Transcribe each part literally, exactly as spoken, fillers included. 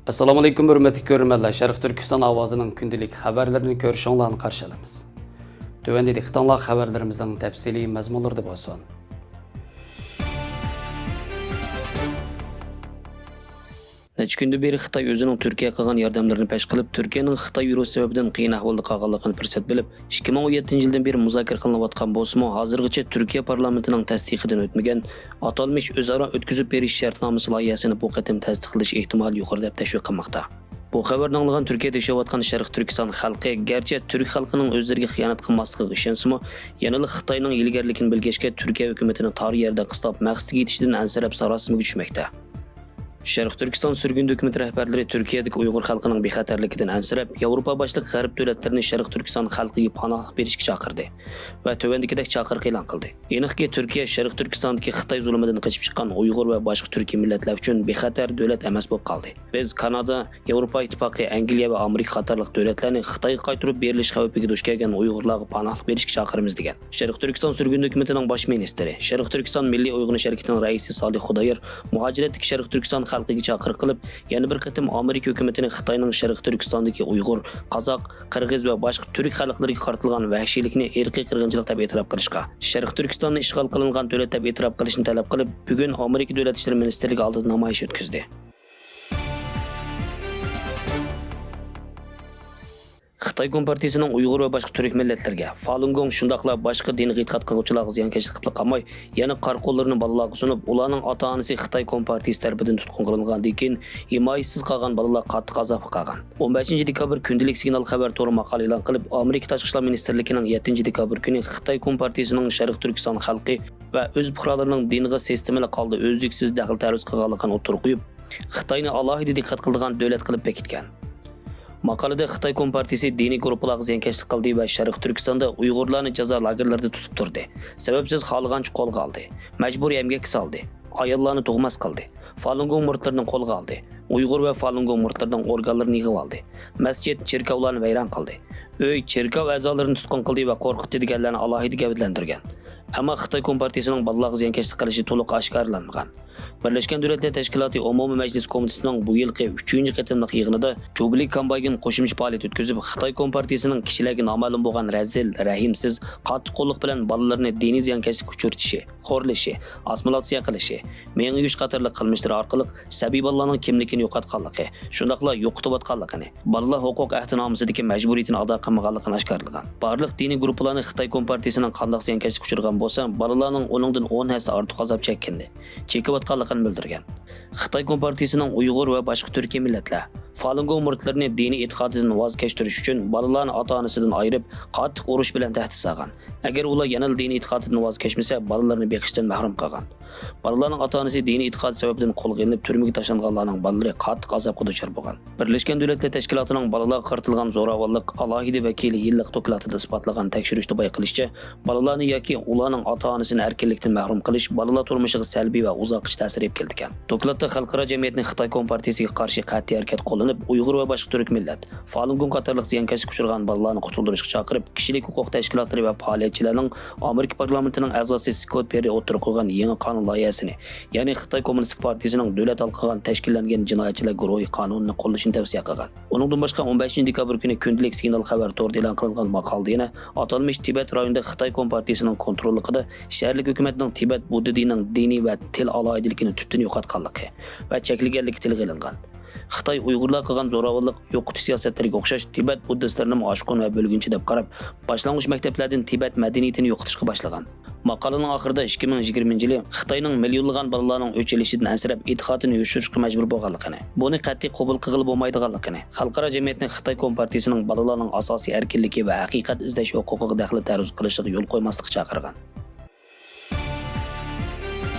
ئەسسالامۇئەلەيكۇم، ھۆرمەتلىك كۆرۈرمەنلەر. شەرقىي تۈركىستان ئاۋازىنىڭ كۈندىلىك خەۋەرلىرىنى كۆرۈشۈڭلارنى قارشى ئالىمىز. تۆۋەندە دىققىتىڭلار خەۋەرلىرىمىزنىڭ تەپسىلىي مەزمۇنلىرىدا بولسۇن. نەچچە كۈندىن بېرى خىتاي ئۆزىنىڭ تۈركىيەگە قىلغان ياردەملىرىنى پەش قىلىپ، تۈركىيەنىڭ خىتاي ۋىرۇسى سەۋەبىدىن قىيىن ئەھۋالدا قالغانلىقىنى پۇرسەت بىلىپ، ئىككى مىڭ ئون يەتتىنچى يىلدىن بېرى مۇزاكىرە قىلىنىۋاتقان بولسىمۇ، ھازىرغىچە تۈركىيە پارلامېنتىنىڭ تەستىقىدىن ئۆتمىگەن ئاتالمىش ئۆزئارا ئۆتكۈزۈپ بېرىش شەرتنامىسى لايىھەسىنى بۇ قېتىم تەستىقلىشى ئېھتىمالى يۇقىرى دەپ تەشۋىق قىلماقتا. بۇ خەۋەرنى ئاڭلىغان تۈركىيەدە ياشاۋاتقان شەرقىي تۈركىستان خەلقى گەرچە تۈرك خەلقىنىڭ ئۆزلىرىگە خىيانەت قىلماسلىقىغا ئىشەنسىمۇ، يەنىلا خىتاينىڭ ھىيلىگەرلىكىنى بىلگەچكە، تۈركىيە ھۆكۈمىتىنى تار يەردە قىستاپ، مەقسىتىگە يېتىشىدىن ئەنسىرەپ، ساراسىمىگە چۈشمەكتە. شەرقىي تۈركىستان سۈرگۈندە ھۆكۈمىتى رەھبەرلىرى تۈركىيەدىكى ئۇيغۇر خەلقىنىڭ بىخەتەرلىكىدىن ئەنسىرەپ، ياۋروپا باشلىق غەرب دۆلەتلىرىنى شەرقىي تۈركىستان خەلقىگە پاناھلىق بېرىشكە چاقىردى ۋە تۆۋەندىكىدەك چاقىرىق ئېلان قىلدى. ئېنىقكى، تۈركىيە شەرقىي تۈركىستاندىكى خىتاي زۇلۇمىدىن قېچىپ چىققان ئۇيغۇر ۋە باشقا تۈركىي مىللەتلەر ئۈچۈن بىخەتەر دۆلەت ئەمەس بولۇپ قالدى. بىز كانادا، ياۋروپا ئىتتىپاقى، ئەنگلىيە ۋە ئامېرىكا قاتارلىق دۆلەتلەرنى خىتايغا قايتۇرۇپ بېرىلىش خەۋپىگە دۇچ كەلگەن ئۇيغۇرلارغا پاناھلىق بېرىشكە چاقىرىمىز، دېگەن. شەرقىي تۈركىستان سۈرگۈندە ھۆكۈمىتىنىڭ باش مىنىستىرى، شەرقىي تۈركىستان مىللىي ئويغىنىش ھەرىكىتىنىڭ رەئىسى سالىھ خۇدايار مۇھاجىرەتتىكى شەرقىي تۈركىستان خەلقىگە چاقىرىق قىلىپ، يەنە بىر قېتىم ئامېرىكا ھۆكۈمىتىنى خىتاينىڭ شەرقىي تۈركىستاندىكى ئۇيغۇر، قازاق، قىرغىز ۋە باشقا تۈرك خەلقلىرىگە قارىتىلغان ۋەھشىيلىكنى ئىرقىي قىرغىنچىلىق دەپ ئېتىراپ قىلىشقا، شەرقىي تۈركىستاننى ئىشغال قىلىنغان دۆلەت دەپ ئېتىراپ قىلىشنى تەلەپ قىلىپ، بۈگۈن ئامېرىكا دۆلەت ئىشلىرى مىنىستىرلىكى ئالدىدا نامايىش ئۆتكۈزدى. خىتاي كومپارتىيىسىنىڭ ئۇيغۇر ۋە باشقا تۈرك مىللەتلىرىگە، فالۇنگوڭ، شۇنداقلا باشقا دىنىي ئېتىقاد قىلغۇچىلارغا زىيانكەشلىك قىلىپلا قالماي، يەنە قارا قوللىرىنى بالىلارغا سۇنۇپ، ئۇلارنىڭ ئاتا-ئانىسى خىتاي كومپارتىيىسى تەرىپىدىن تۇتقۇن قىلىنغاندىن كېيىن، ھىمايىسىز قالغان بالىلار قاتتىق ئازابقا قالغان. ئون بەشىنچى دېكابىر كۈندىلىك سىگنال خەۋەر تورى ماقالە ئېلان قىلىپ، ئامېرىكا تاشقى ئىشلار مىنىستىرلىكىنىڭ يەتتىنچى دېكابىر كۈنى خىتاي كومپارتىيىسىنىڭ شەرقىي تۈركىستان خەلقى ۋە ئۆز پۇقرالىرىنىڭ دىنىغا سىستېمىلىق ھالدا ئۈزلۈكسىز دەخلى-تەرۇز قىلغانلىقىنى ئوتتۇرىغا قويۇپ، خىتاينى ئالاھىدە دىققەت قىلىدىغان دۆلەت قىلىپ بېكىتكەن. ماقالىدە خىتاي كومپارتىيىسى دىنىي گۇرۇپپىلارغا زىيانكەشلىك قىلدى ۋە شەرقىي تۈركىستاندا ئۇيغۇرلارنى جازا لاگېرلىرىدا تۇتۇپ تۇردى، سەۋەبسىز خالىغانچە قولغا ئالدى، مەجبۇرىي ئەمگەككە سالدى، ئاياللارنى تۇغماس قىلدى، فالۇنگوڭ مۇرىتلىرىنى قولغا ئالدى، ئۇيغۇر ۋە فالۇنگوڭ مۇرىتلىرىنىڭ ئورگانلىرىنى يىغىۋالدى، مەسچىت، چېركاۋلارنى ۋەيران قىلدى، ئۆي، چېركاۋ ئەزالىرىنى تۇتقۇن قىلدى ۋە قورقۇتتى دېگەنلەرنى ئالاھىدە گەۋدىلەندۈرگەن. ئەمما خىتاي كومپارتىيىسىنىڭ بالىلارغا زىيانكەشلىك قىلىشى تولۇق ئاشكارىلانمىغان. بىرلەشكەن دۆلەتلەر تەشكىلاتى ئومۇمىي مەجلىس كومىتېتىنىڭ بۇ يىلقى ئۈچىنچى قېتىملىق يىغىنىدا جۇبىلى كامبايگىن قوشۇمچە پائالىيەت ئۆتكۈزۈپ، خىتاي كومپارتىيىسىنىڭ كىشىلەرگە نامەلۇم بولغان رەزىل، رەھىمسىز، قاتتىق قوللۇق بىلەن بالىلىرىنى دىنىي زىيانكەشلىككە ئۇچرىتىشى، خورلىشى، ئاسسىمىلياتسىيە قىلىشى، مېڭە يۇيۇش قاتارلىق قىلمىشلىرى ئارقىلىق سەبىي بالىلارنىڭ كىملىكىنى يوقاتقانلىقى، شۇنداقلا يوقىتىۋاتقانلىقىنى، بالىلار ھوقۇق ئەھدىنامىسىدىكى مەجبۇرىيىتىنى ئادا قىلمىغانلىقىنى ئاشكارىلىغان. بارلىق دىنىي گۇرۇپپىلارنى خىتاي كومپارتىيىسىنىڭ قانداق زىيانكەشلىككە ئۇچرىغان بولسا، بالىلارنىڭ ئۇنىڭدىن ئون ھەسسە ئارتۇق ئازاب چەككىنىنى، چېكىۋاتقانلىقىنى بىلدۈرگەن. خىتاي كومپارتىيىسىنىڭ ئۇيغۇر ۋە باشقا تۈركىي مىللەتلەر، فالۇنگوڭ مۇرىتلىرىنى دىنىي ئېتىقادىدىن ۋاز كەچتۈرۈش ئۈچۈن بالىلارنى ئاتا-ئانىسىدىن ئايرىپ، قاتتىق ئۇرۇش بىلەن تەھدىت سالغان. ئەگەر ئۇلار يەنىلا دىنىي ئېتىقادىدىن ۋاز كەچمىسە، بالىلىرىنى بېقىشتىن مەھرۇم قىلغان. بالىلارنىڭ ئاتا-ئانىسى دىنىي ئېتىقادى سەۋەبىدىن قولغا ئېلىنىپ، تۈرمىگە تاشلانغانلارنىڭ بالىلىرى قاتتىق ئازابقا دۇچار بولغان. بىرلەشكەن دۆلەتلەر تەشكىلاتىنىڭ بالىلارغا قارىتىلغان زوراۋانلىق ئالاھىدە ۋەكىلى يىللىق دوكلاتىدا ئىسپاتلىغان تەكشۈرۈشتە بايقىلىشىچە، بالىلارنى ياكى ئۇلارنىڭ ئاتا-ئانىسىنى ئەركىنلىكتىن مەھرۇم قىلىش بالىلار تۇرمۇشىغا سەلبىي ۋە ئۇزاققىچە تەسىر ئېلىپ كېلىدىكەن. دوكلاتتا خەلقئارا جەمئىيەتنى خىتاي كومپارتىيىسىگە قارشى قەتئىي ھەرىكەت قوللىنىپ، ئۇيغۇر ۋە باشقا تۈرك مىللەت، فالۇنگوڭ قاتارلىق زىيانكەشلىككە ئۇچرىغان بالىلارنى قۇتۇلدۇرۇشقا چاقىرىپ، كىشىلىك ھوقۇق تەشكىلاتلىرى ۋە پائالىيەتچىلەرنىڭ ئامېرىكا پارلامېنتىنىڭ ئەزاسى سكوت پېررى ئوتتۇرىغا قويغان يېڭى قانۇن لايىھەسىنى، يەنى خىتاي كوممۇنىستىك پارتىيىسىنىڭ دۆلەت ھالقىغان تەشكىللەنگەن جىنايەتچىلەر گۇرۇھى قانۇنىنى قوللىشىنى تەۋسىيە قىلغان. ئۇنىڭدىن باشقا، ئون بەشىنچى دېكابىر كۈنى كۈندىلىك سىگنال خەۋەر تورىدا ئېلان قىلىنغان ماقالىدە يەنە ئاتالمىش تىبەت رايونىدا خىتاي كومپارتىيىسىنىڭ كونتروللۇقىدا شەھەرلىك ھۆكۈمەتنىڭ تىبەت بۇددا دىنىنىڭ دىنىي ۋە تىل ئالاھىدىلىكىنى تۈپتىن يوقاتقانلىقى ۋە چەكلىگەنلىكى تىلغا ئېلىنغان. خىتاي ئۇيغۇرلارغا قىلغان زوراۋانلىق، يوقىتىش سىياسەتلىرىگە ئوخشاش، تىبەت بۇددىستلىرىنىمۇ ئاشقۇن ۋە بۆلگۈنچى دەپ قاراپ، باشلانغۇچ مەكتەپلەردىن تىبەت مەدەنىيىتىنى يوقىتىشقا باشلىغان. ماقالىنىڭ ئاخىرىدا ئىككى مىڭ يىگىرمىنچى يىلى خىتاينىڭ مىليونلىغان بالىلارنىڭ ئۆچ ئېلىشىدىن ئەنسىرەپ، ئېتىقادىنى يوشۇرۇشقا مەجبۇر بولغانلىقىنى، بۇنى قەتئىي قوبۇل قىلغىلى بولمايدىغانلىقىنى، خەلقئارا جەمئىيەتنى خىتاي كومپارتىيىسىنىڭ بالىلارنىڭ ئاساسىي ئەركىنلىكى ۋە ھەقىقەت ئىزدەش ھوقۇقىغا دەخلى تەرۇز قىلىشىغا يول قويماسلىققا چاقىرغان.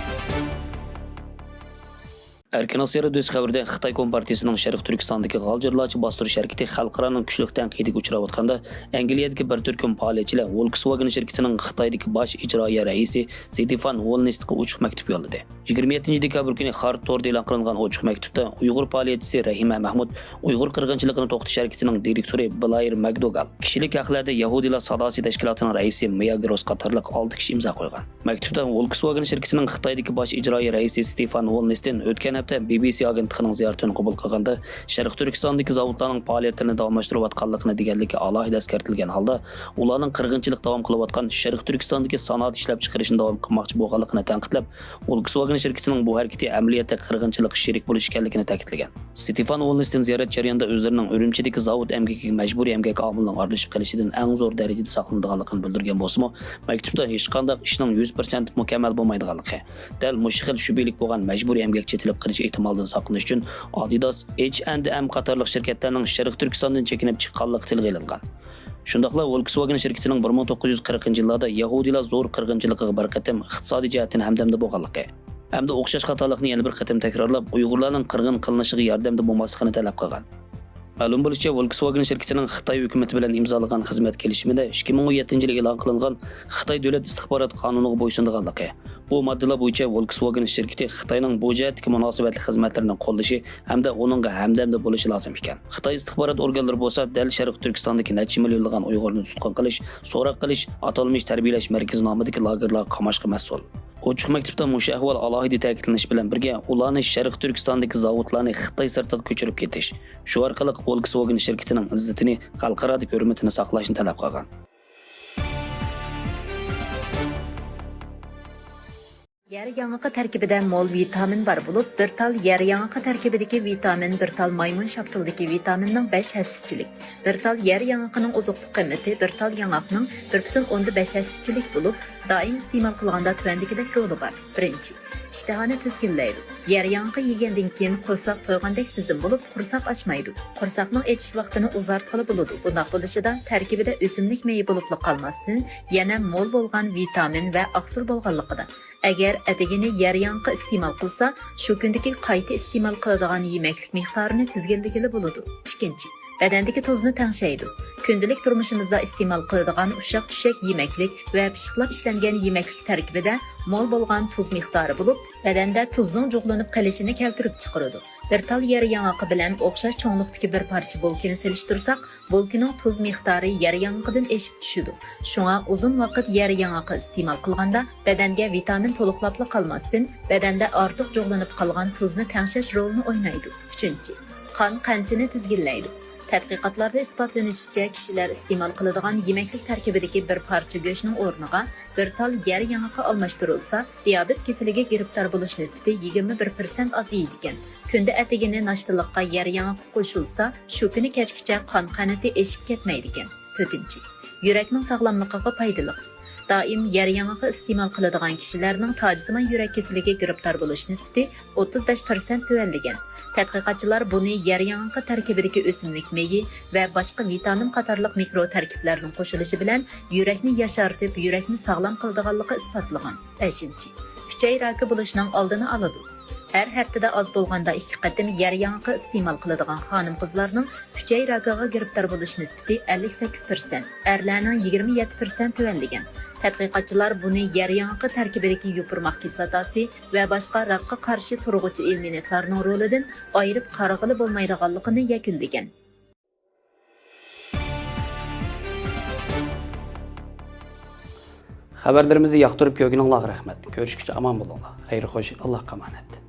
ئەركىن ئاسىيا رادىيوسى خەۋىرىدە، خىتاي كومپارتىيىسىنىڭ شەرقىي تۈركىستاندىكى غالجىرلارچە باستۇرۇش ھەرىكىتى خەلقئارانىڭ كۈچلۈك تەنقىدىگە ئۇچراۋاتقاندا، ئەنگلىيەدىكى بىر تۈركۈم پائالىيەتچىلەر ۋولكسۋاگېن شىركىتىنىڭ خىتايدىكى باش ئىجرائىيە رەئىسى ستېفان ۋولنىستقا ئوچۇق مەكتۇپ يوللىدى. يىگىرمە يەتتىنچى دېكابىر كۈنى خارت تورىدا ئېلان قىلىنغان ئوچۇق مەكتۇپتا ئۇيغۇر پائالىيەتچىسى رەھىمە مەھمۇت، ئۇيغۇر قىرغىنچىلىقىنى توختىتىش ھەرىكىتىنىڭ دىرېكتورى بلايىر ماكدوگال، كىشىلىك ھەقلەردە يەھۇدىيلار ساداسى تەشكىلاتىنىڭ رەئىسى مىيا گروس قاتارلىق ئالتە كىشى ئىمزا قويغان. مەكتۇپتا ۋولكسۋاگېن شىركىتىنىڭ خىتايدىكى باش ئىجرائىيە رەئىسى ستېفان ۋولنىستېن ئۆتكەن بى بى سى ئاگېنتلىقىنىڭ زىيارىتىنى قوبۇل قىلغاندا، شەرقىي تۈركىستاندىكى زاۋۇتلارنىڭ پائالىيەتلىرىنى داۋاملاشتۇرۇۋاتقانلىقىنى دېگەنلىكى ئالاھىدە ئەسكەرتىلگەن ھالدا، ئۇلارنىڭ قىرغىنچىلىق داۋام قىلىۋاتقان شەرقىي تۈركىستاندىكى سانائەت ئىشلەپچىقىرىشنى داۋام قىلماقچى بولغانلىقىنى تەنقىدلەپ، ۋولكسۋاگېن شىركىتىنىڭ بۇ ھەرىكىتى ئەمەلىيەتتە قىرغىنچىلىققا شېرىك بولۇش ئىكەنلىكىنى تەكىتلىگەن. ستېفان ۋولنىستېن زىيارەت جەريانىدا ئۆزلىرىنىڭ ئۈرۈمچىدىكى زاۋۇت ئەمگىكىگە مەجبۇرىي ئەمگەك ئامىلىنىڭ ئارىلىشىپ قېلىشىدىن ئەڭ زور دەرىجىدە ساقلىنىدىغانلىقىنى بىلدۈرگەن بولسىمۇ، مەكتۇپتا ھېچقانداق ئىشنىڭ يۈز پىرسەنت مۇكەممەل بولمايدىغانلىقى، دەل مۇشۇ خىل شۈبھىلىك بولغان مەجبۇرىي ئەمگەك چېتىلىپ قېلىش ئېھتىمالىدىن ساقلىنىش ئۈچۈن ئادىداس، ئېچ ئەند ئەم قاتارلىق شىركەتلەرنىڭ شەرقىي تۈركىستاندىن چېكىنىپ چىققانلىقى تىلغا ئېلىنغان. شۇنداقلا ۋولكسۋاگېن شىركىتىنىڭ بىر مىڭ توققۇز يۈز قىرىقىنچى يىللاردا يەھۇدىيلار زور قىرغىنچىلىقىغا بىر قېتىم ئىقتىسادىي جەھەتتىن ھەمدەمدە بولغانلىقى ھەمدە ئوخشاش خاتالىقنى يەنە بىر قېتىم تەكرارلاپ، ئۇيغۇرلارنىڭ قىرغىن قىلىنىشىغا ياردەمدە بولماسلىقىنى تەلەپ قىلغان. مەلۇم بولۇشىچە، ۋولكسۋاگېن شىركىتىنىڭ خىتاي ھۆكۈمىتى بىلەن ئىمزالىغان خىزمەت كېلىشىمىدە ئىككى مىڭ ئون يەتتىنچى يىلى ئېلان قىلىنغان خىتاي دۆلەت ئىستىخبارات قانۇنىغا بويسۇنىدىغانلىقى، بۇ ماددىلار بويىچە ۋولكسۋاگېن شىركىتى خىتاينىڭ بۇ جەھەتتىكى مۇناسىۋەتلىك خىزمەتلىرىنى قوللىشى ھەمدە ئۇنىڭغا ھەمدەمدە بولۇشى لازىم ئىكەن. خىتاي ئىستىخبارات ئورگانلىرى بولسا دەل شەرقىي تۈركىستاندىكى نەچچە مىليونلىغان ئۇيغۇرنى تۇتقۇن قىلىش، سوراق قىلىش، ئاتالمىش تەربىيەلەش مەركىزى نامىدىكى لاگېرلارغا قاماشقا مەسئۇل. ئوچۇق مەكتۇپتا مۇشۇ ئەھۋال ئالاھىدە تەكىتلىنىش بىلەن بىرگە، ئۇلارنى شەرقىي تۈركىستاندىكى زاۋۇتلارنى خىتاي سىرتىغا كۆچۈرۈپ كېتىش، شۇ ئارقىلىق ۋولكسۋاگېن شىركىتىنىڭ ئىززىتىنى، خەلقئارادىكى ھۆرمىتىنى ساقلاشنى تەلەپ قىلغان. يەر ياڭىقى تەركىبىدە مول ۋىتامىن بار بولۇپ، بىر تال يەر ياڭىقى تەركىبىدىكى ۋىتامىن بىر تال مايمۇن شاپتۇلىدىكى ۋىتامىننىڭ بەش ھەسسىچىلىك، بىر تال يەر ياڭىقىنىڭ ئوزۇقلۇق قىممىتى بىر تال ياڭاقنىڭ بىر پۈتۈن ئوندىن بەش ھەسسىچىلىك بولۇپ، دائىم ئىستېمال قىلغاندا تۆۋەندىكىدەك رولى بار. بىرىنچى، ئىشتىھانى تىزگىنلەيدۇ. يەر ياڭىقى يېگەندىن كېيىن قورساق تويغاندەك سېزىم بولۇپ، قورساق ئاچمايدۇ. قورساقنىڭ ئېچىش ۋاقتىنى ئۇزارتقىلى بولىدۇ. بۇنداق بولۇشىدا تەركىبىدە ئۆسۈملۈك مېيى بولۇپلا قالماستىن، يەنە مول بولغان ۋىتامىن ۋە ئاقسىل بولغانلىقىدا، ئەگەر ئەتىگىنى يەر ياڭىقى ئىستېمال قىلسا، شۇ كۈندىكى قايتا ئىستېمال قىلىدىغان يېمەكلىك مىقدارىنى تىزگىنلىگىلى بولىدۇ. ئىككىنچى، بەدەندىكى تۇزنى تەڭشەيدۇ. كۈندىلىك تۇرمۇشىمىزدا ئىستېمال قىلىدىغان ئۇششاق-چۈششەك يېمەكلىك ۋە پىششىقلاپ ئىشلەنگەن يېمەكلىك تەركىبىدە مول بولغان تۇز مىقدارى بولۇپ، بەدەندە تۇزنىڭ جۇغلىنىپ قېلىشىنى كەلتۈرۈپ چىقىرىدۇ. بىر تال يەر ياڭىقى بىلەن ئوخشاش چوڭلۇقتىكى بىر پارچە بولكىنى سېلىشتۇرساق، بولكىنىڭ تۇز مىقدارى يەر ياڭىقىدىن ئېشىپ چۈشىدۇ. شۇڭا ئۇزۇن ۋاقىت يەر ياڭىقى ئىستېمال قىلغاندا، بەدەنگە ۋىتامىن تولۇقلاپلا قالماستىن، بەدەندە ئارتۇق جۇغلىنىپ قالغان تۇزنى تەڭشەش رولىنى ئوينايدۇ. ئۈچىنچى، قان قەنتىنى تىزگىنلەيدۇ. تەتقىقاتلاردا ئىسپاتلىنىشىچە، كىشىلەر ئىستېمال قىلىدىغان يېمەكلىك تەركىبىدىكى بىر پارچە گۆشنىڭ ئورنىغا بىر تال يەر ياڭىقى ئالماشتۇرۇلسا، دىيابېت كېسىلىگە گىرىپتار بولۇش نىسبىتى يىگىرمە بىر پىرسەنت ئازىيىدىكەن. كۈندە ئەتىگىنى ناشتىلىققا يەر ياڭىقى قوشۇلسا، شۇ كۈنى كەچكىچە قان قەنتى ئېشىپ كەتمەيدىكەن. تۆتىنچى، يۈرەكنىڭ ساغلاملىقىغا پايدىلىق. دائىم يەر ياڭىقى ئىستېمال قىلىدىغان كىشىلەرنىڭ تاجسىمان يۈرەك كېسىلىگە گىرىپتار بولۇش نىسبىتى ئوتتۇز بەش پىرسەنت تۆۋەنلىگەن. تەتقىقاتچىلار بۇنى يەر ياڭىقى تەركىبىدىكى ئۆسۈملۈك مېيى ۋە باشقا ۋىتامىن قاتارلىق مىكرو تەركىبلەرنىڭ قوشۇلۇشى بىلەن يۈرەكنى ياشارتىپ، يۈرەكنى ساغلام قىلىدىغانلىقى ئىسپاتلىغان. بەشىنچى، ئۈچەي راكى بولۇشنىڭ ئالدىنى ئالىدۇ. ھەر ھەپتىدە ئاز بولغاندا ئىككى قېتىم يەر ياڭىقى ئىستېمال قىلىدىغان خانىم-قىزلارنىڭ ئۈچەي راكىغا گىرىپتار بولۇش نىسبىتى ئەللىك سەككىز پىرسەنت، ئەرلەرنىڭ يىگىرمە يەتتە پىرسەنت تۆۋەنلىگەن. تەتقىقاتچىلار بۇنى يەر ياڭىقى تەركىبىدىكى يوپۇرماق كىسلاتاسى ۋە باشقا راكقا قارشى تۇرغۇچى ئېلېمېنتلارنىڭ رولىدىن ئايرىپ قارىغىلى بولمايدىغانلىقىنى يەكۈنلىگەن. خەۋەرلىرىمىزنى ياقتۇرۇپ كۆرگىنىڭلارغا رەھمەت. كۆرۈشكىچە ئامان بولۇڭلار. خەير خوش، ئاللاھقا ئامانەت.